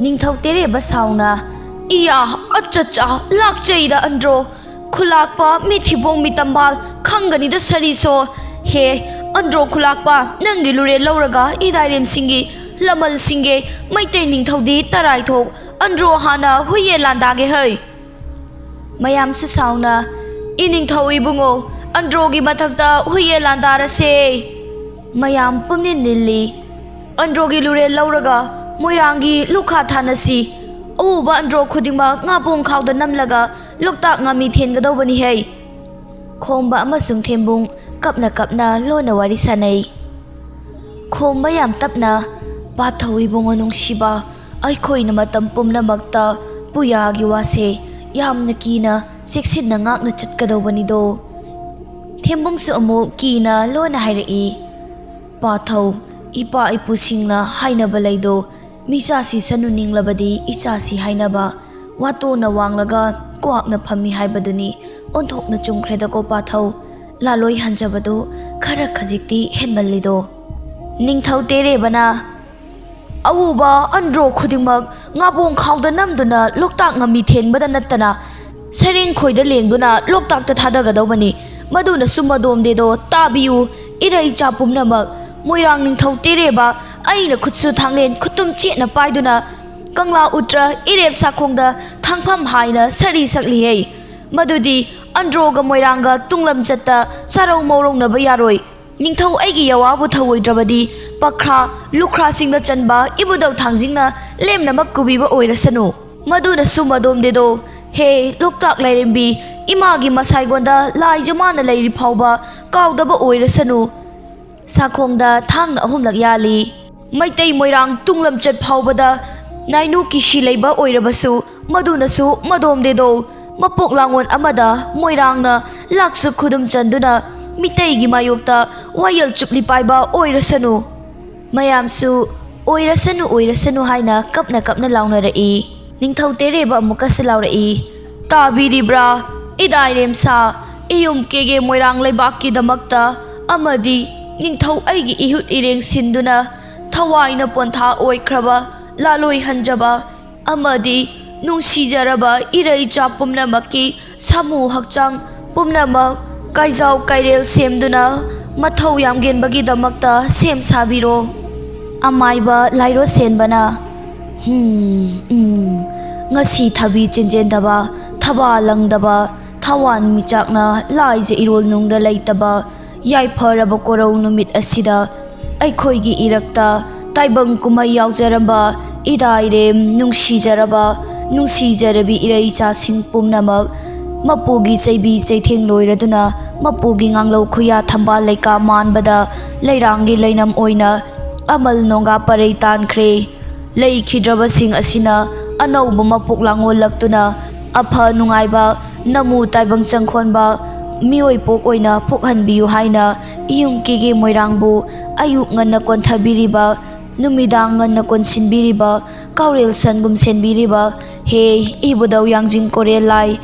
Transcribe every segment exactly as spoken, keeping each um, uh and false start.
ꯅꯤꯡꯊꯧ ꯇꯦꯔꯦꯕ ꯁꯥꯎꯅ, "ꯏꯌꯥ, ꯑꯆꯠꯆꯥ, ꯂꯥꯛꯆꯩꯗ ꯑꯟꯗ꯭ꯔꯣ꯫ ꯈꯨꯂꯥꯛꯄ ꯃꯤꯊꯤꯕꯣꯡ ꯃꯤꯇꯝꯕꯥꯜ ꯈꯪꯒꯅꯤꯗ ꯁꯔꯤꯁꯣ꯫ ꯍꯦ, ꯑꯟꯗ꯭ꯔꯣ ꯈꯨꯂꯥꯛꯄ, ꯅꯪꯒꯤ ꯂꯨꯔꯦꯜ ꯂꯧꯔꯒ ꯏꯗꯥꯏꯔꯦꯝꯁꯤꯡꯒꯤ ꯂꯃꯜꯁꯤꯡꯒꯤ ꯃꯩꯇꯩ ꯅꯤꯡꯊꯧꯗꯤ ꯇꯔꯥꯏꯊꯣꯛ꯫ ꯑꯟꯗ꯭ꯔꯣ ꯍꯥꯟꯅ ꯍꯨꯏꯌꯦ ꯂꯥꯟꯗꯥꯒꯦ ꯍꯩ꯫" ꯃꯌꯥꯝꯁꯨ ꯁꯥꯎꯅ, "ꯏꯅꯤꯡꯊꯧ ꯏꯕꯨꯡꯉꯣ, ꯑꯟꯗ꯭ꯔꯣꯒꯤ ꯃꯊꯛꯇ ꯍꯨꯏꯌꯦ ꯂꯥꯟꯗꯥꯔꯁꯦ꯫" ꯃꯌꯥꯝ ꯄꯨꯝꯅꯤꯟ ꯅꯤꯜꯂꯤ꯫ ꯑꯟꯗ꯭ꯔꯣꯒꯤ ꯂꯨꯔꯦꯜ ꯂꯧꯔꯒ ꯃꯣꯏꯔꯥꯡꯒꯤ ꯂꯨꯈꯥ ꯊꯥꯅꯁꯤ꯫ ꯑꯎꯕ ꯑꯟꯗ꯭ꯔꯣ ꯈꯨꯗꯤꯡꯃꯛ ꯉꯥꯄꯣꯡ ꯈꯥꯎꯗ ꯅꯝꯂꯒ ꯂꯣꯛꯇꯥꯛ ꯉꯥꯃꯤ ꯊꯦꯟꯒꯗꯧꯕꯅꯤ ꯍꯩ꯫ ꯈꯣꯝꯕ ꯑꯃꯁꯨꯡ ꯊꯦꯝꯕꯨꯡ ꯀꯞꯅ ꯀꯞꯅ ꯂꯣꯟꯅ ꯋꯥꯔꯤ ꯁꯥꯅꯩ꯫ ꯈꯣꯝꯕ ꯌꯥꯝ ꯇꯞꯅ, "ꯄꯥꯊꯧ ꯏꯕꯨꯡꯉꯣ ꯅꯨꯡꯁꯤꯕ, ꯑꯩꯈꯣꯏꯅ ꯃꯇꯝ ꯄꯨꯝꯅꯃꯛꯇ ꯄꯨꯌꯥꯒꯤ ꯋꯥꯁꯦ ꯌꯥꯝꯅ ꯀꯤꯅ ꯆꯦꯛꯁꯤꯟꯅ ꯉꯥꯛꯅ ꯆꯠꯀꯗꯧꯕꯅꯤꯗꯣ꯫" ꯊꯦꯝꯕꯨꯡꯁꯨ ꯑꯃꯨꯛ ꯀꯤꯅ ꯂꯣꯟꯅ ꯍꯥꯏꯔꯛꯏ, "ꯄꯥꯊꯧ, ꯏꯄꯥ ꯏꯄꯨꯁꯤꯡꯅ ꯍꯥꯏꯅꯕ ꯂꯩꯗꯣ, ꯃꯤꯆꯥꯁꯤ ꯁꯅꯨ ꯅꯤꯡꯂꯕꯗꯤ ꯏꯆꯥꯁꯤ ꯍꯥꯏꯅꯕ, ꯋꯥꯇꯣꯟꯅ ꯋꯥꯡꯂꯒ ꯀ꯭ꯋꯥꯛꯅ ꯐꯝꯃꯤ ꯍꯥꯏꯕꯗꯨꯅꯤ꯫ ꯑꯣꯟꯊꯣꯛꯅ ꯆꯨꯝꯈ꯭ꯔꯦꯗꯀꯣ ꯄꯥꯊꯧ꯫ ꯂꯥꯂꯣꯏ ꯍꯟꯖꯕꯗꯨ ꯈꯔ ꯈꯖꯤꯛꯇꯤ ꯍꯦꯟꯃꯜꯂꯤꯗꯣ꯫" ꯅꯤꯡꯊꯧ ꯇꯦꯔꯦꯕꯅ, "ꯑꯎꯕ ꯑꯟꯗ꯭ꯔꯣ ꯈꯨꯗꯤꯡꯃꯛ ꯉꯥꯕꯣꯡ ꯈꯥꯎꯗ ꯅꯝꯗꯨꯅ ꯂꯣꯛꯇꯥꯛ ꯉꯝꯃꯤ ꯊꯦꯟꯕꯗ ꯅꯠꯇꯅ, ꯁꯩꯔꯦꯡ ꯈꯣꯏꯗ ꯂꯦꯡꯗꯨꯅ ꯂꯣꯛꯇꯥꯛꯇ ꯊꯥꯗꯒꯗꯧꯕꯅꯤ꯫ ꯃꯗꯨꯅꯁꯨ ꯃꯗꯣꯝꯗꯦꯗꯣ ꯇꯥꯕꯤꯌꯨ, ꯏꯔꯩꯆꯥ ꯄꯨꯝꯅꯃꯛ꯫ ꯃꯣꯏꯔꯥꯡ ꯅꯤꯡꯊꯧ ꯇꯦꯔꯦꯕ ꯑꯩꯅ ꯈꯨꯠꯁꯨ ꯊꯥꯡꯂꯦꯟ ꯈꯨꯠꯇꯨꯝ ꯆꯦꯠꯅ ꯄꯥꯏꯗꯨꯅ ꯀꯪꯂꯥ ꯎꯇ꯭ꯔ ꯏꯔꯦꯞ ꯁꯥꯈꯣꯡꯗ ꯊꯥꯡꯐꯝ ꯍꯥꯏꯅ ꯁꯔꯤ ꯁꯛꯂꯤꯌꯦ꯫ ꯃꯗꯨꯗꯤ ꯑꯟꯗ꯭ꯔꯣꯒ ꯃꯣꯏꯔꯥꯡꯒ ꯇꯨꯡꯂꯝꯆꯠꯇ ꯆꯥꯔꯧ ꯃꯧꯔꯧꯅꯕ ꯌꯥꯔꯣꯏ꯫ ꯅꯤꯡꯊꯧ ꯑꯩꯒꯤ ꯌꯥꯋꯥꯕꯨ ꯊꯧꯑꯣꯏꯗ꯭ꯔꯕꯗꯤ ꯄꯈ꯭ꯔꯥ, ꯂꯨꯈ꯭ꯔꯥꯁꯤꯡꯗ ꯆꯟꯕ ꯏꯕꯨꯙꯧ ꯊꯥꯡꯖꯤꯡꯅ ꯂꯦꯝꯅꯃꯛ ꯀꯨꯕꯤꯕ ꯑꯣꯏꯔꯁꯅꯨ꯫ ꯃꯗꯨꯅꯁꯨ ꯃꯗꯣꯝꯗꯦꯗꯣ, ꯍꯦ ꯂꯣꯛꯇꯥꯛ ꯂꯥꯏꯔꯦꯝꯕꯤ, ꯏꯃꯥꯒꯤ ꯃꯁꯥꯏꯒꯣꯟꯗ ꯂꯥꯏꯖ ꯃꯥꯅ ꯂꯩꯔꯤ ꯐꯥꯎꯕ ꯀꯥꯎꯗꯕ ꯑꯣꯏꯔꯁꯅꯨ꯫" ꯁꯥꯈꯣꯡꯗ ꯊꯥꯡꯅ ꯑꯍꯨꯝꯂꯛ ꯌꯥꯜꯂꯤ꯫ ꯃꯩꯇꯩ ꯃꯣꯏꯔꯥꯡ ꯇꯨꯡꯂꯝꯆꯠ ꯐꯥꯎꯕꯗ ꯅꯥꯏꯅꯨ ꯀꯤꯁꯤ ꯂꯩꯕ ꯑꯣꯏꯔꯕꯁꯨ, ꯃꯗꯨꯅꯁꯨ ꯃꯗꯣꯝꯗꯦꯗꯣ, ꯃꯄꯣꯛ ꯂꯥꯡꯉꯣꯟ ꯑꯃꯗ ꯃꯣꯏꯔꯥꯡꯅ ꯂꯥꯛꯆ ꯈꯨꯗꯨꯝ ꯆꯟꯗꯨꯅ ꯃꯤꯇꯩꯒꯤ ꯃꯥꯌꯣꯛꯇ ꯋꯥꯌꯦꯜ ꯆꯨꯞꯂꯤ ꯄꯥꯏꯕ ꯑꯣꯏꯔꯁꯅꯨ꯫ ꯃꯌꯥꯝꯁꯨ "ꯑꯣꯏꯔꯁꯅꯨ, ꯑꯣꯏꯔꯁꯅꯨ" ꯍꯥꯏꯅ ꯀꯞꯅ ꯀꯞꯅ ꯂꯥꯎꯅꯔꯛꯏ꯫ ꯅꯤꯡꯊꯧ ꯇꯦꯔꯦꯕ ꯑꯃꯨꯛꯀꯁꯨ ꯂꯥꯎꯔꯛꯏ, "ꯇꯥꯕꯤꯔꯤꯕ꯭ꯔꯥ? ꯏꯗꯥꯏꯔꯦꯝꯁꯥ, ꯏꯌꯨꯝ ꯀꯦꯒꯦ ꯃꯣꯏꯔꯥꯡ ꯂꯩꯕꯥꯛꯀꯤꯗꯃꯛꯇ ꯑꯃꯗꯤ ꯅꯤꯡꯊꯧ ꯑꯩꯒꯤ ꯏꯍꯨꯠ ꯏꯔꯦꯡ ꯁꯤꯟꯗꯨꯅ ꯊꯋꯥꯏꯅ ꯄꯣꯟꯊꯥ ꯑꯣꯏꯈ꯭ꯔꯕ ꯂꯥꯂꯣꯏꯍꯟꯖꯕ ꯑꯃꯗꯤ ꯅꯨꯡꯁꯤꯖꯔꯕ ꯏꯔꯩꯆꯥ ꯄꯨꯝꯅꯃꯛꯀꯤ ꯁꯥꯃꯨ ꯍꯛꯆꯥꯡ ꯄꯨꯝꯅꯃꯛ ꯀꯥꯏꯖꯥꯎ ꯀꯥꯏꯔꯦꯜ ꯁꯦꯝꯗꯨꯅ ꯃꯊꯧ ꯌꯥꯝꯒꯦꯟꯕꯒꯤꯗꯃꯛꯇ ꯁꯦꯝ ꯁꯥꯕꯤꯔꯣ꯫ ꯑꯃꯥꯏꯕ ꯂꯥꯏꯔꯣ ꯁꯦꯟꯕꯅ, "ꯍꯝ, ꯎꯝ, ꯉꯁꯤ ꯊꯕꯤ ꯆꯦꯟꯖꯦꯟꯗꯕ, ꯊꯕꯥ ꯂꯪꯗꯕ, ꯊꯋꯥꯟ ꯃꯤꯆꯥꯛꯅ ꯂꯥꯏꯖ ꯏꯔꯣꯜ ꯅꯨꯡꯗ ꯂꯩꯇꯕ ꯌꯥꯏꯐꯔꯕ ꯀꯣꯔꯧ ꯅꯨꯃꯤꯠ ꯑꯁꯤꯗ ꯑꯩꯈꯣꯏꯒꯤ ꯏꯔꯛꯇ ꯇꯥꯏꯕꯪ ꯀꯨꯝꯍꯩ ꯌꯥꯎꯖꯔꯝꯕ ꯏꯗꯥꯏꯔꯦꯝ ꯅꯨꯡꯁꯤꯖꯔꯕ, ꯅꯨꯡꯁꯤꯖꯔꯕꯤ ꯏꯔꯩꯆꯥꯁꯤꯡ ꯄꯨꯝꯅꯃꯛ ꯃꯄꯨꯒꯤ ꯆꯩꯕꯤ ꯆꯩꯊꯦꯡ ꯂꯣꯏꯔꯗꯨꯅ ꯃꯄꯨꯒꯤ ꯉꯥꯡꯂꯧ ꯈꯨꯌꯥ ꯊꯝꯕꯥꯜ ꯂꯩꯀꯥ ꯃꯥꯟꯕꯗ ꯂꯩꯔꯥꯡꯒꯤ ꯂꯩꯅꯝ ꯑꯣꯏꯅ ꯑꯃꯜ ꯅꯣꯡꯒꯥ ꯄꯔꯩ ꯇꯥꯟꯈ꯭ꯔꯦ꯫ ꯂꯩꯈꯤꯗ꯭ꯔꯕꯁꯤꯡ ꯑꯁꯤꯅ ꯑꯅꯧꯕ ꯃꯄꯣꯛ ꯂꯥꯡꯑꯣꯜꯂꯛꯇꯨꯅ ꯑꯐ ꯅꯨꯡꯉꯥꯏꯕ ꯅꯃꯨ ꯇꯥꯏꯕꯪ ꯆꯪꯈꯣꯟꯕ ꯃꯤꯑꯣꯏ ꯄꯣꯛ ꯑꯣꯏꯅ ꯄꯣꯛꯍꯟꯕꯤꯌꯨ ꯍꯥꯏꯅ ꯏꯌꯨꯝ ꯀꯦꯒꯦ ꯃꯣꯏꯔꯥꯡꯕꯨ ꯑꯌꯨꯛ ꯉꯟꯅ ꯀꯣꯟꯊꯕꯤꯔꯤꯕ, ꯅꯨꯃꯤꯗꯥꯡ ꯉꯟꯅ ꯀꯣꯟꯁꯤꯟꯕꯤꯔꯤꯕ, ꯀꯥꯎꯔꯦꯜ ꯁꯟꯒꯨꯝ ꯁꯦꯟꯕꯤꯔꯤꯕ ꯍꯦ ꯏꯕꯨꯙꯧ ꯌꯥꯡꯖꯤꯡ ꯀꯣꯔꯦꯜ ꯂꯥꯏ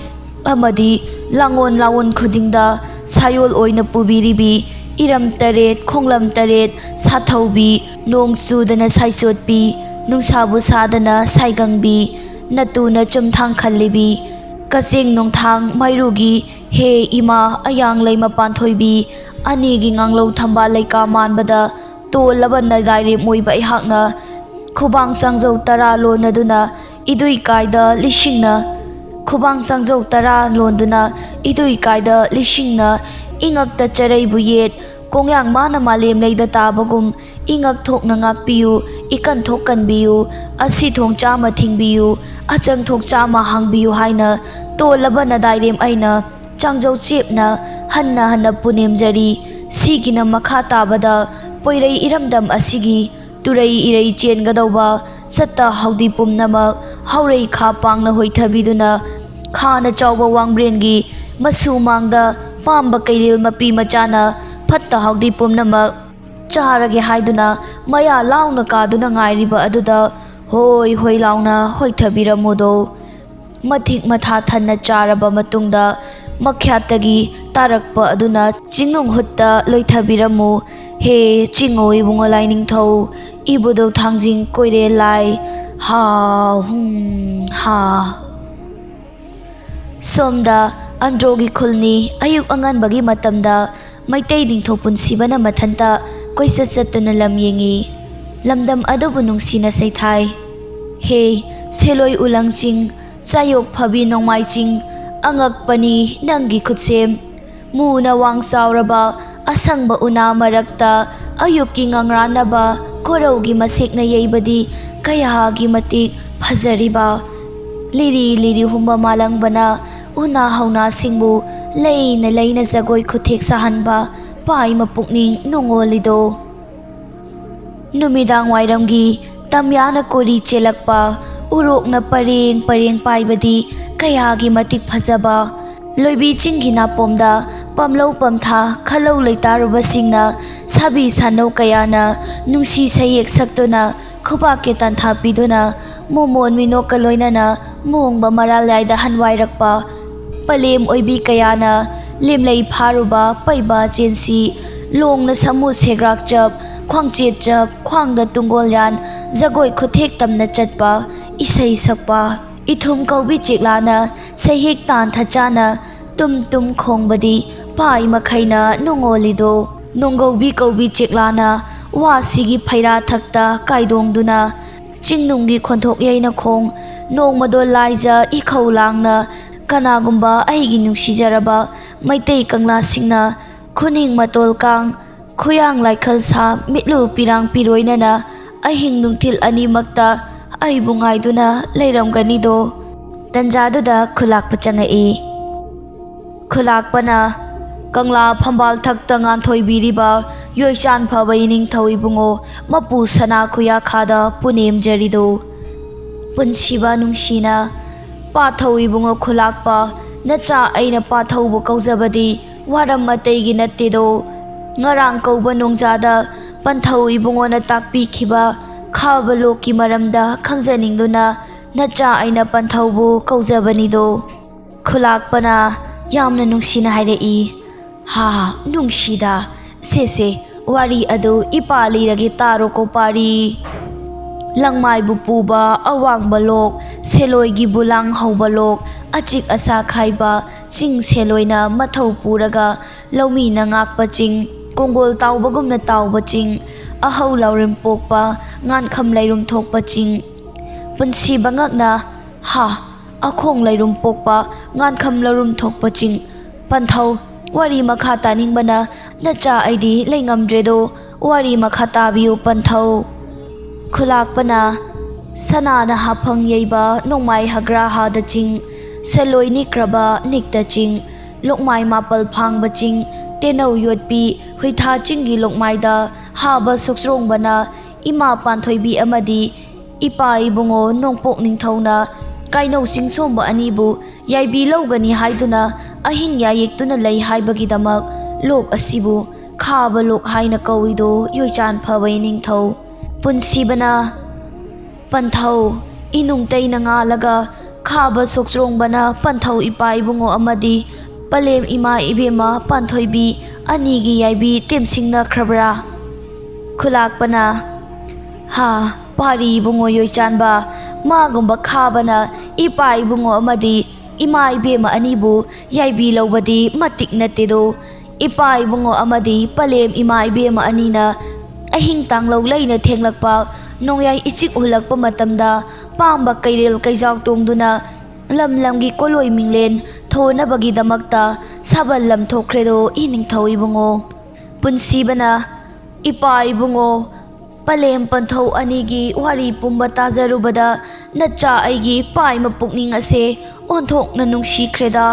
ꯑꯃꯗꯤ ꯂꯥꯡꯑꯣꯟ ꯂꯥꯛꯑꯣꯟ ꯈꯨꯗꯤꯡꯗ ꯁꯥꯌꯣꯜ ꯑꯣꯏꯅ ꯄꯨꯕꯤꯔꯤꯕꯤ ꯏꯔꯝ ꯇꯔꯦꯠ ꯈꯣꯡꯂꯝ ꯇꯔꯦꯠ ꯁꯥꯊꯧꯕꯤ, ꯅꯣꯡ ꯆꯨꯗꯅ ꯁꯥꯏꯆꯣꯠꯄꯤ, ꯅꯨꯡꯁꯥꯕꯨ ꯁꯥꯗꯅ ꯁꯥꯏꯒꯪꯕꯤ, ꯅꯇꯨꯅ ꯆꯨꯝꯊꯥꯡ ꯈꯜꯂꯤꯕꯤ ꯀꯆꯦꯡ ꯅꯣꯡꯊꯥꯡ ꯃꯩꯔꯨꯒꯤ ꯍꯦ ꯏꯃꯥ ꯑꯌꯥꯡꯂꯩ ꯃꯄꯥꯟꯊꯣꯏꯕꯤ, ꯑꯅꯤꯒꯤ ꯉꯥꯡꯂꯧ ꯊꯝꯕꯥꯜ ꯂꯩꯀꯥ ꯃꯥꯟꯕꯗ ꯇꯣꯜꯂꯕ ꯅꯗꯥꯏꯔꯦꯝ ꯑꯣꯏꯕ ꯑꯩꯍꯥꯛꯅ ꯈꯨꯕꯥꯡ ꯆꯥꯡꯖꯧ ꯇꯔꯥ ꯂꯣꯟꯅꯗꯨꯅ ꯏꯗꯨꯏ ꯀꯥꯏꯗ ꯂꯤꯁꯤꯡꯅ, ꯈꯨꯕꯥꯡ ꯆꯥꯡꯖꯧ ꯇꯔꯥ ꯂꯣꯟꯗꯨꯅ ꯏꯗꯨꯏ ꯀꯥꯏꯗ ꯂꯤꯁꯤꯡꯅ ꯏꯉꯛꯇ ꯆꯔꯩꯕꯨ ꯌꯦꯠ, ꯀꯣꯡꯌꯥꯡ ꯃꯥꯅ ꯃꯥꯂꯦꯝ ꯂꯩꯗ ꯇꯥꯕꯒꯨꯝ ꯏꯉꯛ ꯊꯣꯛꯅ ꯉꯥꯛꯄꯤꯌꯨ, ꯏꯀꯟ ꯊꯣꯛ ꯀꯟꯕꯤꯌꯨ, ꯑꯁꯤ ꯊꯣꯡ ꯆꯥꯝꯃ ꯊꯤꯡꯕꯤꯌꯨ, ꯑꯆꯪ ꯊꯣꯛ ꯆꯥꯝꯃ ꯍꯥꯡꯕꯤꯌꯨ ꯍꯥꯏꯅ ꯇꯣꯜꯂꯕ ꯅꯗꯥꯏꯔꯦꯝ ꯑꯩꯅ ꯆꯥꯡꯖꯧ ꯆꯦꯞꯅ ꯍꯟꯅ ꯍꯟꯅ ꯄꯨꯅꯦꯝꯖꯔꯤ꯫ ꯁꯤꯒꯤꯅ ꯃꯈꯥ ꯇꯥꯕꯗ ꯄꯣꯏꯔꯩ ꯏꯔꯝꯗꯝ ꯑꯁꯤꯒꯤ ꯇꯨꯔꯩ ꯏꯔꯩ ꯆꯦꯟꯒꯗꯧꯕ ꯆꯠꯇ ꯍꯥꯎꯗꯤ ꯄꯨꯝꯅꯃꯛ ꯍꯥꯎꯔꯩ ꯈꯥ ꯄꯥꯡꯅ ꯍꯣꯏꯊꯕꯤꯗꯨꯅ ꯈꯥꯅ ꯆꯥꯎꯕ ꯋꯥꯡꯕ꯭ꯔꯦꯟꯒꯤ ꯃꯁꯨ ꯃꯥꯡꯗ ꯄꯥꯝꯕ ꯀꯩꯔꯦꯜ ꯃꯄꯤ ꯃꯆꯥꯅ ꯐꯠꯇ ꯍꯥꯎꯗꯤ ꯄꯨꯝꯅꯃꯛ ꯆꯥꯔꯒꯦ ꯍꯥꯏꯗꯨꯅ ꯃꯌꯥ ꯂꯥꯎꯅ ꯀꯥꯗꯨꯅ ꯉꯥꯏꯔꯤꯕ ꯑꯗꯨꯗ ꯍꯣꯏ ꯍꯣꯏ ꯂꯥꯎꯅ ꯍꯣꯏꯊꯕꯤꯔꯝꯃꯨꯗꯣ꯫ ꯃꯊꯤꯛ ꯃꯊꯥ ꯊꯟꯅ ꯆꯥꯔꯕ ꯃꯇꯨꯡꯗ ꯃꯈ꯭ꯌꯥꯠꯇꯒꯤ ꯇꯥꯔꯛꯄ ꯑꯗꯨꯅ ꯆꯤꯡꯅꯨꯡ ꯍꯨꯠꯇ ꯂꯣꯏꯊꯕꯤꯔꯝꯃꯨ꯫ ꯍꯦ ꯆꯤꯡꯉꯣ ꯏꯕꯨꯡꯉꯣ ꯂꯥꯏꯅꯤꯡꯊꯧ, ꯏꯕꯨꯙꯧ ꯊꯥꯡꯖꯤꯡ ꯀꯣꯏꯔꯦꯜ ꯂꯥꯏ, ꯍꯥ ꯍꯨꯝ ꯍꯥ꯫ ꯁꯣꯝꯗ ꯑꯟꯗ꯭ꯔꯣꯒꯤ ꯈꯨꯜꯅꯤ꯫ ꯑꯌꯨꯛ ꯑꯉꯟꯕꯒꯤ ꯃꯇꯝꯗ ꯃꯩꯇꯩ ꯅꯤꯡꯊꯧ ꯄꯨꯟꯁꯤꯕꯅ ꯃꯊꯟꯇ ꯀꯣꯏꯆꯠ ꯆꯠꯇꯨꯅ ꯂꯝ ꯌꯦꯡꯏ꯫ ꯂꯝꯗꯝ ꯑꯗꯨꯕꯨ ꯅꯨꯡꯁꯤꯅ ꯁꯩꯊꯥꯏ꯫ ꯍꯦ ꯁꯦꯂꯣꯏ ꯎꯂꯪ ꯆꯤꯡ, ꯆꯥꯌꯣꯛ ꯐꯕꯤ ꯅꯣꯡꯃꯥꯏ ꯆꯤꯡ, ꯑꯉꯛꯄꯅꯤ ꯅꯪꯒꯤ ꯈꯨꯠꯁꯦꯝ꯫ ꯃꯨꯅ ꯋꯥꯡ ꯆꯥꯎꯔꯕ ꯑꯁꯪꯕ ꯎꯅꯥ ꯃꯔꯛꯇ ꯑꯌꯨꯛꯀꯤ ꯉꯪꯔꯥꯟꯅꯕ ꯈꯣꯔꯧꯒꯤ ꯃꯁꯦꯛꯅ ꯌꯩꯕꯗꯤ ꯀꯌꯥꯒꯤ ꯃꯇꯤꯛ ꯐꯖꯔꯤꯕ꯫ ꯂꯤꯔꯤ ꯂꯤꯔꯤ ꯍꯨꯝꯕ ꯃꯥꯂꯪꯕꯅ ꯎꯅꯥ ꯍꯧꯅꯥꯁꯤꯡꯕꯨ ꯂꯩꯅ ꯂꯩꯅ ꯖꯒꯣꯏ ꯈꯨꯊꯦꯛ ꯁꯥꯍꯟꯕ ꯄꯥꯏꯃ ꯄꯨꯛꯅꯤꯡ ꯅꯨꯡꯉꯣꯜꯂꯤꯗꯣ꯫ ꯅꯨꯃꯤꯗꯥꯡ ꯋꯥꯏꯔꯝꯒꯤ ꯇꯝꯌꯥꯅ ꯀꯣꯔꯤ ꯆꯦꯜꯂꯛꯄ, ꯎꯔꯣꯛꯅ ꯄꯔꯦꯡ ꯄꯔꯦꯡ ꯄꯥꯏꯕꯗꯤ ꯀꯌꯥꯒꯤ ꯃꯇꯤꯛ ꯐꯖꯕ꯫ ꯂꯣꯏꯕꯤ ꯆꯤꯡꯒꯤ ꯅꯥꯄꯣꯝꯗ ꯄꯥꯝꯂꯧ ꯄꯝꯊꯥ ꯈꯜꯂꯧ ꯂꯩꯇꯥꯔꯨꯕꯁꯤꯡꯅ ꯁꯥꯕꯤ ꯁꯥꯅꯧ ꯀꯌꯥꯅ ꯅꯨꯡꯁꯤ ꯁꯩꯌꯦꯛ ꯁꯛꯇꯨꯅ ꯈꯨꯕꯥꯛꯀꯤ ꯇꯥꯟꯊꯥ ꯄꯤꯗꯨꯅ ꯃꯣꯃꯣꯟ ꯃꯤꯅꯣꯛꯀ ꯂꯣꯏꯅꯅ ꯃꯣꯡꯕ ꯃꯔꯥꯜ ꯌꯥꯏꯗ ꯍꯟꯋꯥꯏꯔꯛꯄ꯫ ꯄꯂꯦꯝ ꯑꯣꯏꯕꯤ ꯀꯌꯥꯅ ꯂꯦꯝꯂꯩ ꯐꯥꯔꯨꯕ ꯄꯩꯕ ꯆꯦꯟꯁꯤ, ꯂꯣꯡꯅ ꯁꯥꯃꯨ ꯁꯦꯒ꯭ꯔꯥꯛ ꯆꯞ, ꯈ꯭ꯋꯥꯡꯆꯦꯠ ꯆꯞ, ꯈ꯭ꯋꯥꯡꯗ ꯇꯨꯡꯒꯣꯜ ꯌꯥꯟ, ꯖꯒꯣꯏ ꯈꯨꯊꯦꯛ ꯇꯝꯅ ꯆꯠꯄ, ꯏꯁꯩ ꯁꯛꯄ꯫ ꯏꯊꯨꯝ ꯀꯧꯕꯤ ꯆꯦꯛꯂꯥꯅ ꯁꯩꯍꯦꯛ ꯇꯥꯟ ꯊꯆꯥꯅ ꯇꯨꯝ ꯇꯨꯝ ꯈꯣꯡꯕꯗꯤ ꯄꯥꯏ ꯃꯈꯩꯅ ꯅꯨꯡꯉꯣꯜꯂꯤꯗꯣ꯫ ꯅꯣꯡꯒꯧꯕꯤ ꯀꯧꯕꯤ ꯆꯦꯛꯂꯥꯅ ꯋꯥꯁꯤꯒꯤ ꯐꯩꯔꯥ ꯊꯛꯇ ꯀꯥꯏꯗꯣꯡꯗꯨꯅ ꯆꯤꯡꯅꯨꯡꯒꯤ ꯈꯣꯟꯊꯣꯛ ꯌꯩꯅ ꯈꯣꯡ, ꯅꯣꯡꯃꯗꯣ ꯂꯥꯏꯖ ꯏꯈꯧ ꯂꯥꯡꯅ ꯀꯅꯥꯒꯨꯝꯕ ꯑꯩꯒꯤ ꯅꯨꯡꯁꯤꯖꯔꯕ ꯃꯩꯇꯩ ꯀꯪꯂꯥꯁꯤꯡꯅ ꯈꯨꯅꯤꯡ ꯃꯇꯣꯜ ꯀꯥꯡ, ꯈꯨꯌꯥꯡ ꯂꯥꯏꯈꯜ ꯁꯥ, ꯃꯤꯠꯂꯨ ꯄꯤꯔꯥꯡ ꯄꯤꯔꯣꯏꯅꯅ ꯑꯍꯤꯡ ꯅꯨꯡꯊꯤꯜ ꯑꯅꯤꯃꯛꯇ ꯑꯩꯕꯨ ꯉꯥꯏꯗꯨꯅ ꯂꯩꯔꯝꯒꯅꯤꯗꯣ꯫ ꯇꯟꯖꯥꯗꯨꯗ ꯈꯨꯂꯥꯛꯄ ꯆꯪꯉꯛꯏ꯫ ꯈꯨꯂꯥꯛꯄꯅ ꯀꯪꯂꯥ ꯐꯝꯕꯥꯜ ꯊꯛꯇ ꯉꯥꯟꯊꯣꯏꯕꯤꯔꯤꯕ ꯌꯣꯏꯆꯥꯟ ꯐꯕ ꯏꯅꯤꯡꯊꯧ ꯏꯕꯨꯡꯉꯣ ꯃꯄꯨ ꯁꯅꯥ ꯈꯨꯌꯥꯈꯥꯗ ꯄꯨꯅꯦꯝꯖꯔꯤꯗꯣ꯫ ꯄꯨꯟꯁꯤꯕ ꯅꯨꯡꯁꯤꯅ ꯄꯥꯊꯧ ꯏꯕꯨꯡꯉꯣ ꯈꯨꯂꯥꯛꯄ, ꯅꯆꯥ ꯑꯩꯅ ꯄꯥꯊꯧꯕꯨ ꯀꯧꯖꯕꯗꯤ ꯋꯥꯔꯝ ꯑꯇꯩꯒꯤ ꯅꯠꯇꯦꯗꯣ꯫ ꯉꯔꯥꯡ ꯀꯧꯕ ꯅꯣꯡꯖꯥꯗ ꯄꯟꯊꯧ ꯏꯕꯨꯡꯉꯣꯅ ꯇꯥꯛꯄꯤꯈꯤꯕ ꯈꯥꯕ ꯂꯣꯛꯀꯤ ꯃꯔꯝꯗ ꯈꯪꯖꯅꯤꯡꯗꯨꯅ ꯅꯆꯥ ꯑꯩꯅ ꯄꯟꯊꯧꯕꯨ ꯀꯧꯖꯕꯅꯤꯗꯣ꯫ ꯈꯨꯂꯥꯛꯄꯅ ꯌꯥꯝꯅ ꯅꯨꯡꯁꯤꯅ ꯍꯥꯏꯔꯛꯏ꯫ ꯍꯥ, ꯅꯨꯡꯁꯤꯗ꯫ ꯁꯦ, ꯁꯦ, ꯋꯥꯔꯤ ꯑꯗꯨ ꯏꯄꯥ ꯂꯤꯔꯒꯦ ꯇꯥꯔꯣꯀꯣ ꯄꯥꯔꯤ꯫ ꯂꯪꯃꯥꯏꯕꯨ ꯄꯨꯕ ꯑꯋꯥꯡꯕ ꯂꯣꯛ, ꯁꯦꯂꯣꯏꯒꯤꯕꯨ ꯂꯥꯡ ꯍꯧꯕ ꯂꯣꯛ, ꯑꯆꯤꯛ ꯑꯁꯥ ꯈꯥꯏꯕ ꯆꯤꯡ ꯁꯦꯂꯣꯏꯅ ꯃꯊꯧ ꯄꯨꯔꯒ ꯂꯧꯃꯤꯅ ꯉꯥꯛꯄ ꯆꯤꯡ, ꯀꯣꯡꯒꯣꯜ ꯇꯥꯎꯕꯒꯨꯝꯅ ꯇꯥꯎꯕ ꯆꯤꯡ, ꯑꯍꯧ ꯂꯧꯔꯤꯝ ꯄꯣꯛꯄ ꯉꯥꯟꯈꯝ ꯂꯩꯔꯨꯝ ꯊꯣꯛꯄ ꯆꯤꯡ, ꯄꯨꯟꯁꯤꯕ ꯉꯛꯅ ꯍꯥ ꯑꯈꯣꯡ ꯂꯩꯔꯨꯝ ꯄꯣꯛꯄ ꯉꯥꯟꯈꯝ ꯂꯧꯔꯨꯝ ꯊꯣꯛꯄ ꯆꯤꯡ꯫ ꯄꯟꯊꯧ, ꯋꯥꯔꯤ ꯃꯈꯥ ꯇꯥꯅꯤꯡꯕꯅ ꯅꯆꯥ ꯑꯩꯗꯤ ꯂꯩꯉꯝꯗ꯭ꯔꯦꯗꯣ, ꯋꯥꯔꯤ ꯃꯈꯥ ꯇꯥꯕꯤꯌꯨ ꯄꯟꯊꯧ꯫ ꯈꯨꯂꯥꯛꯄꯅ ꯁꯅꯥꯅ ꯍꯥꯐꯪ ꯌꯩꯕ ꯅꯣꯡꯃꯥꯏ ꯍꯒ꯭ꯔꯥ ꯍꯥꯗ ꯆꯤꯡ, ꯁꯦꯂꯣꯏ ꯅꯤꯛꯈ꯭ꯔꯕ ꯅꯤꯛꯇ ꯆꯤꯡ, ꯂꯣꯛꯃꯥꯏ ꯃꯥꯄꯜ ꯐꯥꯡꯕ ꯆꯤꯡ, ꯇꯦꯅꯧ ꯌꯣꯠꯄꯤ ꯍꯨꯏꯊꯥ ꯆꯤꯡꯒꯤ ꯂꯣꯛꯃꯥꯏꯗ ꯍꯥꯕ ꯁꯣꯛꯆ꯭ꯔꯣꯡꯕꯅ ꯏꯃꯥ ꯄꯥꯟꯊꯣꯏꯕꯤ ꯑꯃꯗꯤ ꯏꯄꯥ ꯏꯕꯨꯡꯉꯣ ꯅꯣꯡꯄꯣꯛ ꯅꯤꯡꯊꯧꯅ ꯀꯥꯏꯅꯧ ꯆꯤꯡꯁꯣꯝꯕ ꯑꯅꯤꯕꯨ ꯌꯥꯏꯕꯤ ꯂꯧꯒꯅꯤ ꯍꯥꯏꯗꯨꯅ ꯑꯍꯤꯡ ꯌꯥꯌꯦꯛꯇꯨꯅ ꯂꯩ ꯍꯥꯏꯕꯒꯤꯗꯃꯛ ꯂꯣꯛ ꯑꯁꯤꯕꯨ ꯈꯥꯕ ꯂꯣꯛ ꯍꯥꯏꯅ ꯀꯧꯏꯗꯣ ꯌꯣꯏꯆꯥꯟ ꯐꯕꯩ ꯅꯤꯡꯊꯧ꯫ ꯄꯨꯟꯁꯤꯕꯅ ꯄꯟꯊꯧ ꯏꯅꯨꯡ ꯇꯩꯅ ꯉꯥꯜꯂꯒ ꯈꯥꯕ ꯁꯣꯛꯆ꯭ꯔꯣꯡꯕꯅ ꯄꯟꯊꯧ ꯏꯄꯥ ꯏꯕꯨꯡꯉꯣ ꯑꯃꯗꯤ ꯄꯂꯦꯝ ꯏꯃꯥ ꯏꯕꯦꯝꯃ ꯄꯥꯟꯊꯣꯏꯕꯤ ꯑꯅꯤꯒꯤ ꯌꯥꯏꯕꯤ ꯇꯦꯝꯁꯤꯡꯅꯈ꯭ꯔꯕ꯭ꯔꯥ? ꯈꯨꯂꯥꯛꯄꯅ ꯍꯥ, ꯄꯥꯔꯤ ꯏꯕꯨꯡꯉꯣ ꯌꯣꯏꯆꯥꯟꯕ, ꯃꯥꯒꯨꯝꯕ ꯈꯥꯕꯅ ꯏꯄꯥ ꯏꯕꯨꯡꯉꯣ ꯑꯃꯗꯤ ꯏꯃꯥ ꯏꯕꯦꯝꯃ ꯑꯅꯤꯕꯨ ꯌꯥꯏꯕꯤ ꯂꯧꯕꯗꯤ ꯃꯇꯤꯛ ꯅꯠꯇꯦꯗꯣ꯫ ꯏꯄꯥ ꯏꯕꯨꯡꯉꯣ ꯑꯃꯗꯤ ꯄꯂꯦꯝ ꯏꯃꯥ ꯏꯕꯦꯝꯃ ꯑꯅꯤꯅ ꯑꯍꯤꯡ ꯇꯥꯡꯂꯧ ꯂꯩꯅ ꯊꯦꯡꯂꯛꯄ ꯅꯣꯡꯌꯥꯏ ꯏꯆꯤꯛ ꯍꯨꯜꯂꯛꯄ ꯃꯇꯝꯗ ꯄꯥꯝꯕ ꯀꯩꯔꯦꯜ ꯀꯩꯖꯥꯎ ꯇꯣꯡꯗꯨꯅ ꯂꯝ ꯂꯝꯒꯤ ꯀꯣꯂꯣꯏ ꯃꯤꯡꯂꯦꯟ ꯊꯣꯟꯅꯕꯒꯤꯗꯃꯛꯇ ꯁꯥꯕꯜ ꯂꯝ ꯊꯣꯛꯈ꯭ꯔꯦꯗꯣ ꯏꯅꯤꯡꯊꯧ ꯏꯕꯨꯡꯉꯣ꯫ ꯄꯨꯟꯁꯤꯕꯅ ꯏꯄꯥ ꯏꯕꯨꯡꯉꯣ, ꯄꯂꯦꯝ ꯄꯟꯊꯧ ꯑꯅꯤꯒꯤ ꯋꯥꯔꯤ ꯄꯨꯝꯕ ꯇꯥꯖꯔꯨꯕꯗ ꯅꯆꯥ ꯑꯩꯒꯤ ꯄꯥꯏꯃ ꯄꯨꯛꯅꯤꯡ ꯑꯁꯦ ꯑꯣꯟꯊꯣꯛꯅ ꯅꯨꯡꯁꯤꯈ꯭ꯔꯦꯗ꯫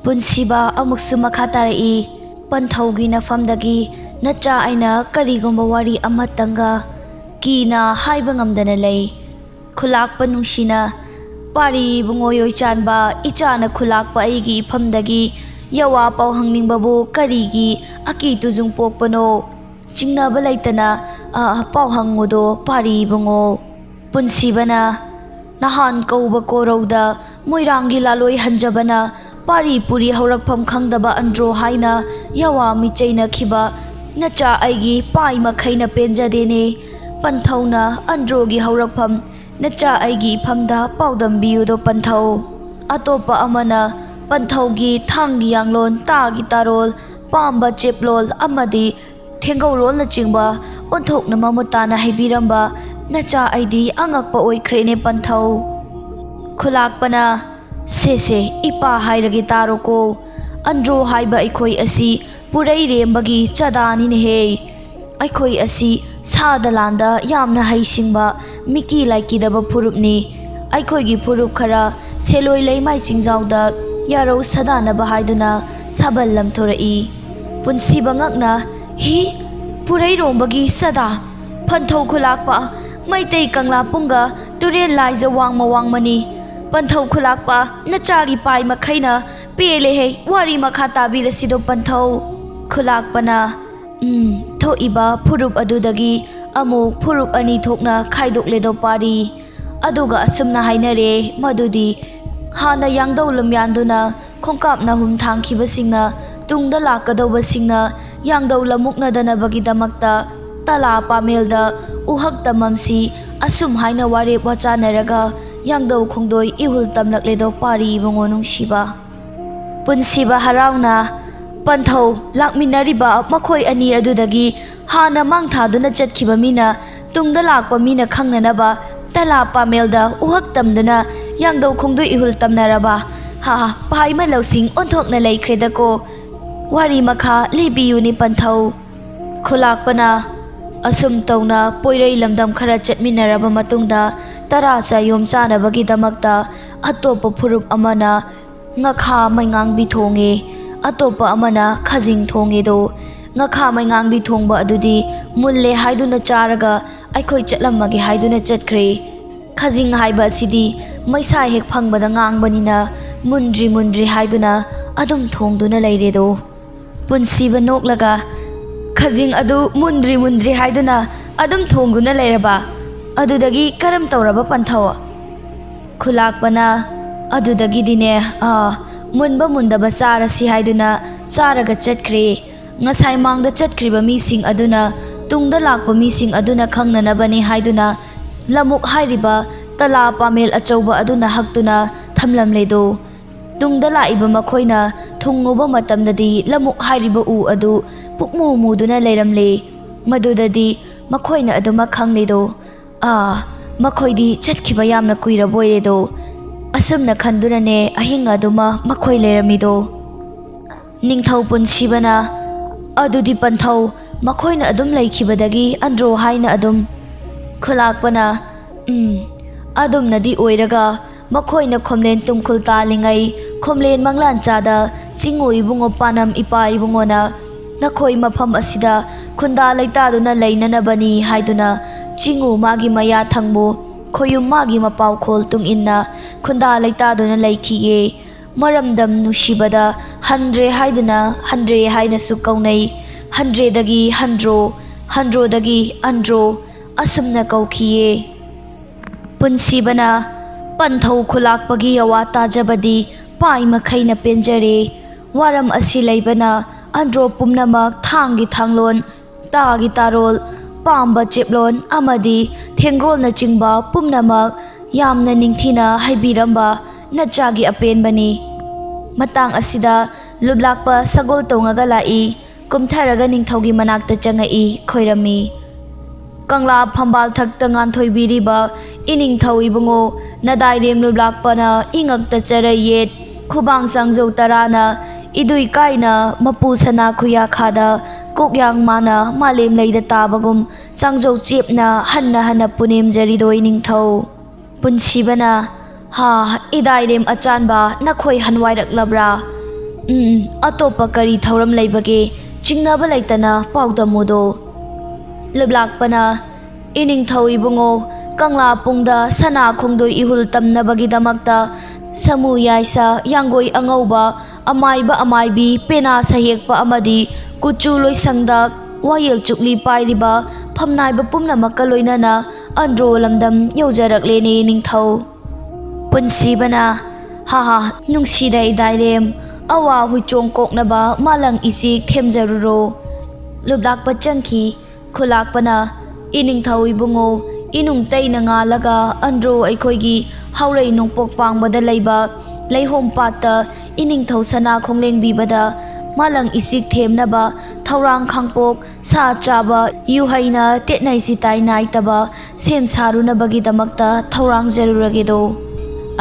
ꯄꯨꯟꯁꯤꯕ ꯑꯃꯨꯛꯁꯨ ꯃꯈꯥ ꯇꯥꯔꯛꯏ, ꯄꯟꯊꯧꯒꯤ ꯅꯐꯝꯗꯒꯤ ꯅꯆꯥ ꯑꯩꯅ ꯀꯔꯤꯒꯨꯝꯕ ꯋꯥꯔꯤ ꯑꯃꯇꯪꯒ ꯀꯤꯅ ꯍꯥꯏꯕ ꯉꯝꯗꯅ ꯂꯩ꯫ ꯈꯨꯂꯥꯛꯄ ꯅꯨꯡꯁꯤꯅ, ꯄꯥꯔꯤ ꯏꯕꯨꯡꯉꯣ ꯌꯣꯏꯆꯥꯟꯕ, ꯏꯆꯥꯅ ꯈꯨꯂꯥꯛꯄ ꯑꯩꯒꯤ ꯏꯐꯝꯗꯒꯤ ꯌꯋꯥ ꯄꯥꯎ ꯍꯪꯅꯤꯡꯕꯕꯨ ꯀꯔꯤꯒꯤ ꯑꯀꯤ ꯇꯨꯖꯨꯡ ꯄꯣꯛꯄꯅꯣ? ꯆꯤꯡꯅꯕ ꯂꯩꯇꯅ, ꯑ, ꯄꯥꯎ ꯍꯪꯉꯨꯗꯣ ꯄꯥꯔꯤ ꯏꯕꯨꯡꯉꯣ꯫ ꯄꯨꯟꯁꯤꯕꯅ, ꯅꯍꯥꯟ ꯀꯧꯕ ꯀꯣꯔꯧꯗ ꯃꯣꯏꯔꯥꯡꯒꯤ ꯂꯥꯂꯣꯏ ꯍꯟꯖꯕꯅ ꯄꯥꯔꯤ ꯄꯨꯔꯤ ꯍꯧꯔꯛꯐꯝ ꯈꯪꯗꯕ ꯑꯟꯗ꯭ꯔꯣ ꯍꯥꯏꯅ ꯌꯋꯥ ꯃꯤꯆꯩꯅꯈꯤꯕ "ꯅꯆꯥ ꯑꯩꯒꯤ ꯄꯥꯏ ꯃꯈꯩꯅ ꯄꯦꯟꯖꯗꯦꯅꯦ꯫ ꯄꯟꯊꯧꯅ ꯑꯟꯗ꯭ꯔꯣꯒꯤ ꯍꯧꯔꯛꯐꯝ ꯅꯆꯥ ꯑꯩꯒꯤ ꯏꯐꯝꯗ ꯄꯥꯎꯗꯝꯕꯤꯌꯨꯗꯣ ꯄꯟꯊꯧ꯫ ꯑꯇꯣꯞꯄ ꯑꯃꯅ ꯄꯟꯊꯧꯒꯤ ꯊꯥꯡꯒꯤ ꯌꯥꯡꯂꯣꯟ, ꯇꯥꯒꯤ ꯇꯥꯔꯣꯜ, ꯄꯥꯝꯕ ꯆꯦꯞꯂꯣꯜ ꯑꯃꯗꯤ ꯊꯦꯡꯒꯧꯔꯣꯜꯅꯆꯤꯡꯕ ꯑꯣꯟꯊꯣꯛꯅ ꯃꯃꯨꯠ ꯇꯥꯅ ꯍꯩꯕꯤꯔꯝꯕ ꯅꯆꯥ ꯑꯩꯗꯤ ꯑꯉꯛꯄ ꯑꯣꯏꯈ꯭ꯔꯦꯅꯦ ꯄꯟꯊꯧ꯫" ꯈꯨꯂꯥꯛꯄꯅ, "ꯁꯦ ꯁꯦ, ꯏꯄꯥ ꯍꯥꯏꯔꯒꯦ ꯇꯥꯔꯣꯀꯣ꯫ ꯑꯟꯗ꯭ꯔꯣ ꯍꯥꯏꯕ ꯑꯩꯈꯣꯏ ꯑꯁꯤ ꯄꯨꯔꯩꯔꯦꯝꯕꯒꯤ ꯆꯥꯗꯥꯅꯤꯅꯦꯍꯦ꯫ ꯑꯩꯈꯣꯏ ꯑꯁꯤ ꯁꯥꯗ ꯂꯥꯟꯗ ꯌꯥꯝꯅ ꯍꯩꯁꯤꯡꯕ, ꯃꯤꯀꯤ ꯂꯥꯏꯀꯤꯗꯕ ꯐꯨꯔꯨꯞꯅꯤ꯫ ꯑꯩꯈꯣꯏꯒꯤ ꯐꯨꯔꯨꯞ ꯈꯔ ꯁꯦꯂꯣꯏ ꯂꯩꯃꯥꯏ ꯆꯤꯡꯖꯥꯎꯗ ꯌꯥꯔꯧ ꯁꯥꯗꯥꯅꯕ ꯍꯥꯏꯗꯨꯅ ꯁꯥꯕꯜ ꯂꯝꯊꯣꯔꯛꯏ꯫" ꯄꯨꯟꯁꯤꯕ ꯉꯛꯅ, "ꯍꯤ, ꯄꯨꯔꯩꯔꯣꯝꯕꯒꯤ ꯆꯥꯗꯥ, ꯄꯟꯊꯧ ꯈꯨꯂꯥꯛꯄ, ꯃꯩꯇꯩ ꯀꯪꯂꯥ ꯄꯨꯡꯒ ꯇꯨꯔꯦꯜ ꯂꯥꯏꯖ ꯋꯥꯡꯃ ꯋꯥꯡꯃꯅꯤ꯫ ꯄꯟꯊꯧ ꯈꯨꯂꯥꯛꯄ, ꯅꯆꯥꯒꯤ ꯄꯥꯏ ꯃꯈꯩꯅ ꯄꯦꯜꯂꯦꯍꯦ, ꯋꯥꯔꯤ ꯃꯈꯥ ꯇꯥꯕꯤꯔꯁꯤꯗꯣ ꯄꯟꯊꯧ꯫" ꯈꯨꯂꯥꯛꯄꯅ, "ꯎꯝ, ꯊꯣꯛꯏꯕ ꯐꯨꯔꯨꯞ ꯑꯗꯨꯗꯒꯤ ꯑꯃꯨꯛ ꯐꯨꯔꯨꯞ ꯑꯅꯤ ꯊꯣꯛꯅ ꯈꯥꯏꯗꯣꯛꯂꯦꯗꯣ ꯄꯥꯔꯤ꯫ ꯑꯗꯨꯒ ꯑꯁꯨꯝꯅ ꯍꯥꯏꯅꯔꯦ ꯃꯗꯨꯗꯤ ꯍꯥꯟꯅ ꯌꯥꯡꯗꯧ ꯂꯨꯝꯌꯥꯟꯗꯨꯅ ꯈꯣꯡꯀꯥꯞ ꯅꯍꯨꯝ ꯊꯥꯡꯈꯤꯕꯁꯤꯡꯅ ꯇꯨꯡꯗ ꯂꯥꯛꯀꯗꯧꯕꯁꯤꯡꯅ ꯌꯥꯡꯗꯧ ꯂꯃꯨꯛꯅꯗꯅꯕꯒꯤꯗꯃꯛꯇ ꯇꯂꯥ ꯄꯥꯃꯦꯜꯗ ꯎꯍꯛ ꯇꯝꯃꯝꯁꯤ ꯑꯁꯨꯝ ꯍꯥꯏꯅ ꯋꯥꯔꯦꯞ ꯋꯥꯆꯥꯅꯔꯒ ꯌꯥꯡꯗꯧ ꯈꯣꯡꯗꯣꯏ ꯏꯍꯨꯜ ꯇꯝꯂꯛꯂꯦꯗꯣ ꯄꯥꯔꯤ ꯏꯕꯨꯡꯉꯣ ꯅꯨꯡꯁꯤꯕ꯫" ꯄꯨꯟꯁꯤꯕ ꯍꯔꯥꯎꯅ, "ꯄꯟꯊꯧ, ꯂꯥꯛꯃꯤꯟꯅꯔꯤꯕ ꯃꯈꯣꯏ ꯑꯅꯤ ꯑꯗꯨꯗꯒꯤ ꯍꯥꯟꯅ ꯃꯥꯡ ꯊꯥꯗꯨꯅ ꯆꯠꯈꯤꯕ ꯃꯤꯅ ꯇꯨꯡꯗ ꯂꯥꯛꯄ ꯃꯤꯅ ꯈꯪꯅꯅꯕ ꯇꯂꯥ ꯄꯥꯃꯦꯜꯗ ꯎꯍꯛ ꯇꯝꯗꯨꯅ ꯌꯥꯡꯗꯧ ꯈꯣꯡꯗꯣꯏ ꯏꯍꯨꯜ ꯇꯝꯅꯔꯕ? ꯍꯥ, ꯄꯥꯏꯃ ꯂꯧꯁꯤꯡ ꯑꯣꯟꯊꯣꯛꯅ ꯂꯩꯈ꯭ꯔꯦꯗꯀꯣ꯫ ꯋꯥꯔꯤ ꯃꯈꯥ ꯂꯤꯕꯤꯌꯨꯅꯦ ꯄꯟꯊꯧ꯫" ꯈꯨꯂꯥꯛꯄꯅ, "ꯑꯁꯨꯝ ꯇꯧꯅ ꯄꯣꯏꯔꯩ ꯂꯝꯗꯝ ꯈꯔ ꯆꯠꯃꯤꯟꯅꯔꯕ ꯃꯇꯨꯡꯗ ꯇꯔꯥ ꯆꯥꯌꯣꯝ ꯆꯥꯅꯕꯒꯤꯗꯃꯛꯇ ꯑꯇꯣꯞꯄ ꯐꯨꯔꯨꯞ ꯑꯃꯅ ꯉꯥꯈꯥ ꯃꯩꯉꯥꯡꯕꯤ ꯊꯣꯡꯉꯦ, ꯑꯇꯣꯞꯄ ꯑꯃꯅ ꯈꯖꯤꯡ ꯊꯣꯡꯉꯦꯗꯣ꯫ ꯉꯥꯈꯥ ꯃꯩꯉꯥꯡꯕꯤ ꯊꯣꯡꯕ ꯑꯗꯨꯗꯤ ꯃꯨꯜꯂꯦ ꯍꯥꯏꯗꯨꯅ ꯆꯥꯔꯒ ꯑꯩꯈꯣꯏ ꯆꯠꯂꯝꯃꯒꯦ ꯍꯥꯏꯗꯨꯅ ꯆꯠꯈ꯭ꯔꯦ꯫ ꯈꯖꯤꯡ ꯍꯥꯏꯕ ꯑꯁꯤꯗꯤ ꯃꯩꯁꯥ ꯍꯦꯛ ꯐꯪꯕꯗ ꯉꯥꯡꯕꯅꯤꯅ ꯃꯨꯟꯗ꯭ꯔꯤ ꯃꯨꯟꯗ꯭ꯔꯤ ꯍꯥꯏꯗꯨꯅ ꯑꯗꯨꯝ ꯊꯣꯡꯗꯨꯅ ꯂꯩꯔꯦꯗꯣ꯫" ꯄꯨꯟꯁꯤꯕ ꯅꯣꯛꯂꯒ, "ꯈꯖꯤꯡ ꯑꯗꯨ ꯃꯨꯟꯗ꯭ꯔꯤ ꯃꯨꯟꯗ꯭ꯔꯤ ꯍꯥꯏꯗꯨꯅ ꯑꯗꯨꯝ ꯊꯣꯡꯗꯨꯅ ꯂꯩꯔꯕ? ꯑꯗꯨꯗꯒꯤ ꯀꯔꯝ ꯇꯧꯔꯕ ꯄꯟꯊꯧ?" ꯈꯨꯂꯥꯛꯄꯅ, "ꯑꯗꯨꯗꯒꯤꯗꯤꯅꯦ, ꯑꯥ, ꯃꯨꯟꯕ ꯃꯨꯟꯗꯕ ꯆꯥꯔꯁꯤ ꯍꯥꯏꯗꯨꯅ ꯆꯥꯔꯒ ꯆꯠꯈ꯭ꯔꯦ꯫ ꯉꯁꯥꯏ ꯃꯥꯡꯗ ꯆꯠꯈ꯭ꯔꯤꯕ ꯃꯤꯁꯤꯡ ꯑꯗꯨꯅ ꯇꯨꯡꯗ ꯂꯥꯛꯄ ꯃꯤꯁꯤꯡ ꯑꯗꯨꯅ ꯈꯪꯅꯅꯕꯅꯤ ꯍꯥꯏꯗꯨꯅ ꯂꯃꯨꯛ ꯍꯥꯏꯔꯤꯕ ꯇꯂꯥ ꯄꯥꯃꯦꯜ ꯑꯆꯧꯕ ꯑꯗꯨꯅ ꯍꯛꯇꯨꯅ ꯊꯝꯂꯝꯂꯦꯗꯣ꯫ ꯇꯨꯡꯗ ꯂꯥꯛꯏꯕ ꯃꯈꯣꯏꯅ ꯊꯨꯡꯉꯨꯕ ꯃꯇꯝꯗꯗꯤ ꯂꯃꯨꯛ ꯍꯥꯏꯔꯤꯕ ꯎ ꯑꯗꯨ ꯄꯨꯛꯃꯨ ꯃꯨꯗꯨꯅ ꯂꯩꯔꯝꯂꯦ꯫ ꯃꯗꯨꯗꯗꯤ ꯃꯈꯣꯏꯅ ꯑꯗꯨꯃꯛ ꯈꯪꯂꯦꯗꯣ꯫ "ꯑꯥ, ꯃꯈꯣꯏꯗꯤ ꯆꯠꯈꯤꯕ ꯌꯥꯝꯅ ꯀꯨꯏꯔꯕꯣꯏꯔꯦꯗꯣ꯫" ꯑꯁꯨꯝꯅ ꯈꯟꯗꯨꯅꯅꯦ ꯑꯍꯤꯡ ꯑꯗꯨꯃ ꯃꯈꯣꯏ ꯂꯩꯔꯝꯃꯤꯗꯣ꯫ ꯅꯤꯡꯊꯧ ꯄꯨꯟꯁꯤꯕꯅ, "ꯑꯗꯨꯗꯤ ꯄꯟꯊꯧ, ꯃꯈꯣꯏꯅ ꯑꯗꯨꯝ ꯂꯩꯈꯤꯕꯗꯒꯤ ꯑꯟꯗ꯭ꯔꯣ ꯍꯥꯏꯅ ꯑꯗꯨꯝ?" ꯈꯨꯂꯥꯛꯄꯅ, "ꯎꯝ, ꯑꯗꯨꯝꯅꯗꯤ ꯑꯣꯏꯔꯒ ꯃꯈꯣꯏꯅ ꯈꯣꯝꯂꯦꯟ ꯇꯨꯡꯈꯨꯜ ꯇꯥꯜꯂꯤꯉꯩ ꯈꯣꯝꯂꯦꯟ ꯃꯪꯂꯥꯟ ꯆꯥꯗ ꯆꯤꯡꯉꯨ ꯏꯕꯨꯡꯉꯣ ꯄꯥꯅꯝ ꯏꯄꯥ ꯏꯕꯨꯡꯉꯣꯅ ꯅꯈꯣꯏ ꯃꯐꯝ ꯑꯁꯤꯗ ꯈꯨꯟꯗꯥ ꯂꯩꯇꯥꯗꯨꯅ ꯂꯩꯅꯅꯕꯅꯤ ꯍꯥꯏꯗꯨꯅ ꯆꯤꯡꯉꯨ ꯃꯥꯒꯤ ꯃꯌꯥ ꯊꯪꯕꯨ ꯈꯣꯌꯨꯝ ꯃꯥꯒꯤ ꯃꯄꯥꯎꯈꯣꯜ ꯇꯨꯡ ꯏꯟꯅ ꯈꯨꯟꯗꯥ ꯂꯩꯇꯥꯗꯨꯅ ꯂꯩꯈꯤꯌꯦ꯫ ꯃꯔꯝꯗꯝ ꯅꯨꯡꯁꯤꯕꯗ ꯍꯟꯗ꯭ꯔꯦ ꯍꯥꯏꯗꯨꯅ ꯍꯟꯗ꯭ꯔꯦ ꯍꯥꯏꯅꯁꯨ ꯀꯧꯅꯩ꯫ ꯍꯟꯗ꯭ꯔꯦꯗꯒꯤ ꯍꯟꯗ꯭ꯔꯣ, ꯍꯟꯗ꯭ꯔꯣꯗꯒꯤ ꯑꯟꯗ꯭ꯔꯣ ꯑꯁꯨꯝꯅ ꯀꯧꯈꯤꯌꯦ꯫" ꯄꯨꯟꯁꯤꯕꯅ, "ꯄꯟꯊꯧ ꯈꯨꯂꯥꯛꯄꯒꯤ ꯌꯋꯥ ꯇꯥꯖꯕꯗꯤ ꯄꯥꯏ ꯃꯈꯩꯅ ꯄꯦꯟꯖꯔꯦ꯫ ꯋꯥꯔꯝ ꯑꯁꯤ ꯂꯩꯕꯅ ꯑꯟꯗ꯭ꯔꯣ ꯄꯨꯝꯅꯃꯛ ꯊꯥꯡꯒꯤ ꯊꯥꯡꯂꯣꯟ, ꯇꯥꯒꯤ ꯇꯥꯔꯣꯜ, ꯄꯥꯝꯕ ꯆꯦꯞꯂꯣꯟ ꯑꯃꯗꯤ ꯊꯦꯡꯒ꯭ꯔꯣꯜꯅꯆꯤꯡꯕ ꯄꯨꯝꯅꯃꯛ ꯌꯥꯝꯅ ꯅꯤꯡꯊꯤꯅ ꯍꯩꯕꯤꯔꯝꯕ ꯅꯆꯥꯒꯤ ꯑꯄꯦꯟꯕꯅꯤ꯫ ꯃꯇꯥꯡ ꯑꯁꯤꯗ ꯂꯨꯞꯂꯥꯛꯄ ꯁꯒꯣꯜ ꯇꯣꯡꯉꯒ ꯂꯥꯛꯏ꯫ ꯀꯨꯝꯊꯔꯒ ꯅꯤꯡꯊꯧꯒꯤ ꯃꯅꯥꯛꯇ ꯆꯪꯉꯛꯏ, ꯈꯣꯏꯔꯝꯃꯤ꯫ "ꯀꯪꯂꯥ ꯐꯝꯕꯥꯜ ꯊꯛꯇ ꯉꯥꯟꯊꯣꯏꯕꯤꯔꯤꯕ ꯏꯅꯤꯡꯊꯧ ꯏꯕꯨꯡꯉꯣ, ꯅꯗꯥꯏꯔꯦꯝ ꯂꯨꯞꯂꯥꯛꯄꯅ ꯏꯉꯛꯇ ꯆꯔꯩ ꯌꯦꯠ, ꯈꯨꯕꯥꯡ ꯆꯥꯡꯖꯧ ꯇꯔꯥꯅ ꯏꯗꯨꯏ ꯀꯥꯏꯅ ꯃꯄꯨ ꯁꯅꯥ ꯈꯨꯌꯥꯈꯥꯗ ꯀꯣꯛꯌꯥꯡ ꯃꯥꯅ ꯃꯥꯂꯦꯝ ꯂꯩꯗ ꯇꯥꯕꯒꯨꯝ ꯆꯥꯡꯖꯧ ꯆꯦꯞꯅ ꯍꯟꯅ ꯍꯟꯅ ꯄꯨꯅꯦꯝꯖꯔꯤꯗꯣ ꯏꯅꯤꯡꯊꯧ꯫" ꯄꯨꯟꯁꯤꯕꯅ, "ꯍꯥ, ꯏꯗꯥꯏꯔꯦꯝ ꯑꯆꯥꯟꯕ, ꯅꯈꯣꯏ ꯍꯟꯋꯥꯏꯔꯛꯂꯕ꯭ꯔꯥ? ꯎꯝ, ꯑꯇꯣꯞꯄ ꯀꯔꯤ ꯊꯧꯔꯝ ꯂꯩꯕꯒꯦ? ꯆꯤꯡꯅꯕ ꯂꯩꯇꯅ ꯄꯥꯎꯗꯝꯃꯨꯗꯣ꯫" ꯂꯨꯞꯂꯥꯛꯄꯅ, "ꯏꯅꯤꯡꯊꯧ ꯏꯕꯨꯡꯉꯣ, ꯀꯪꯂꯥ ꯄꯨꯡꯗ ꯁꯅꯥ ꯈꯣꯡꯗꯣꯏ ꯏꯍꯨꯜ ꯇꯝꯅꯕꯒꯤꯗꯃꯛꯇ ꯁꯃꯨ ꯌꯥꯏꯁ, ꯌꯥꯡꯒꯣꯏ ꯑꯉꯧꯕ, ꯑꯃꯥꯏꯕ ꯑꯃꯥꯏꯕꯤ, ꯄꯦꯅꯥ ꯁꯍꯦꯛꯄ ꯑꯃꯗꯤ ꯀꯨꯆꯨ ꯂꯣꯏꯁꯪꯗ ꯋꯥꯌꯦꯜ ꯆꯨꯛꯂꯤ ꯄꯥꯏꯔꯤꯕ ꯐꯝꯅꯥꯏꯕ ꯄꯨꯝꯅꯃꯛꯀ ꯂꯣꯏꯅꯅ ꯑꯟꯗ꯭ꯔꯣ ꯂꯝꯗꯝ ꯌꯧꯖꯔꯛꯂꯦꯅꯦ ꯅꯤꯡꯊꯧ꯫" ꯄꯨꯟꯁꯤꯕꯅ, "ꯍꯥ ꯍꯥ, ꯅꯨꯡꯁꯤꯗ ꯏꯗꯥꯏꯔꯦꯝ, ꯑꯋꯥ ꯍꯨꯏꯆꯣꯡ ꯀꯣꯛꯅꯕ ꯃꯥꯂꯪ ꯏꯆꯦꯛ ꯊꯦꯝꯖꯔꯨꯔꯣ꯫ ꯂꯨꯞꯂꯥꯛꯄ ꯆꯪꯈꯤ꯫ ꯈꯨꯂꯥꯛꯄꯅ, "ꯏꯅꯤꯡꯊꯧ ꯏꯕꯨꯡꯉꯣ, ꯏꯅꯨꯡ ꯇꯩꯅ ꯉꯥꯜꯂꯒ ꯑꯟꯗ꯭ꯔꯣ ꯑꯩꯈꯣꯏꯒꯤ ꯍꯧꯔꯩ ꯅꯣꯡꯄꯣꯛ ꯄꯥꯡꯕꯗ ꯂꯩꯕ ꯂꯩꯍꯣꯝ ꯄꯥꯠꯇ ꯏꯅꯤꯡꯊꯧ ꯁꯅꯥ ꯈꯣꯡꯂꯦꯡꯕꯤꯕꯗ ꯃꯥꯂꯪ ꯏꯆꯦꯛ ꯊꯦꯝꯅꯕ ꯊꯧꯔꯥꯡ ꯈꯥꯡꯄꯣꯛ ꯁꯥ ꯆꯥꯕ ꯌꯨꯍꯩꯅ ꯇꯦꯠꯅꯩ ꯁꯤꯇꯥꯏ ꯅꯥꯏꯇꯕ ꯁꯦꯝ ꯁꯥꯔꯨꯅꯕꯒꯤꯗꯃꯛꯇ ꯊꯧꯔꯥꯡꯖꯔꯨꯔꯒꯦꯗꯣ꯫"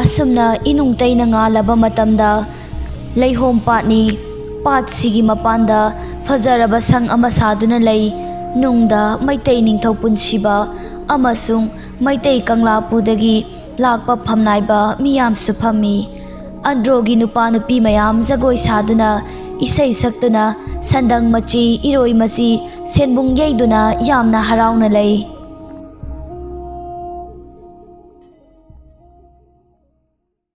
ꯑꯁꯨꯝꯅ ꯏꯅꯨꯡ ꯇꯩꯅ ꯉꯥꯜꯂꯕ ꯃꯇꯝꯗ ꯂꯩꯍꯣꯝ ꯄꯥꯠꯅꯤ꯫ ꯄꯥꯠꯁꯤꯒꯤ ꯃꯄꯥꯟꯗ ꯐꯖꯔꯕ ꯁꯪ ꯑꯃ ꯁꯥꯗꯨꯅ ꯂꯩ꯫ ꯅꯨꯡꯗ ꯃꯩꯇꯩ ꯅꯤꯡꯊꯧ ꯄꯨꯟꯁꯤꯕ ꯑꯃꯁꯨꯡ ꯃꯩꯇꯩ ꯀꯪꯂꯥꯄꯨꯗꯒꯤ ꯂꯥꯛꯄ ꯐꯝꯅꯥꯏꯕ ꯃꯤꯌꯥꯝꯁꯨ ꯐꯝꯃꯤ꯫ ꯑꯟꯗ꯭ꯔꯣꯒꯤ ꯅꯨꯄꯥ ꯅꯨꯄꯤ ꯃꯌꯥꯝ ꯖꯒꯣꯏ ꯁꯥꯗꯨꯅ, ꯏꯁꯩ ꯁꯛꯇꯨꯅ, ꯁꯟꯗꯪ ꯃꯆꯤ, ꯏꯔꯣꯏ ꯃꯆꯤ, ꯁꯦꯟꯕꯨꯡ ꯌꯩꯗꯨꯅ ꯌꯥꯝꯅ ꯍꯔꯥꯎꯅ ꯂꯩ꯫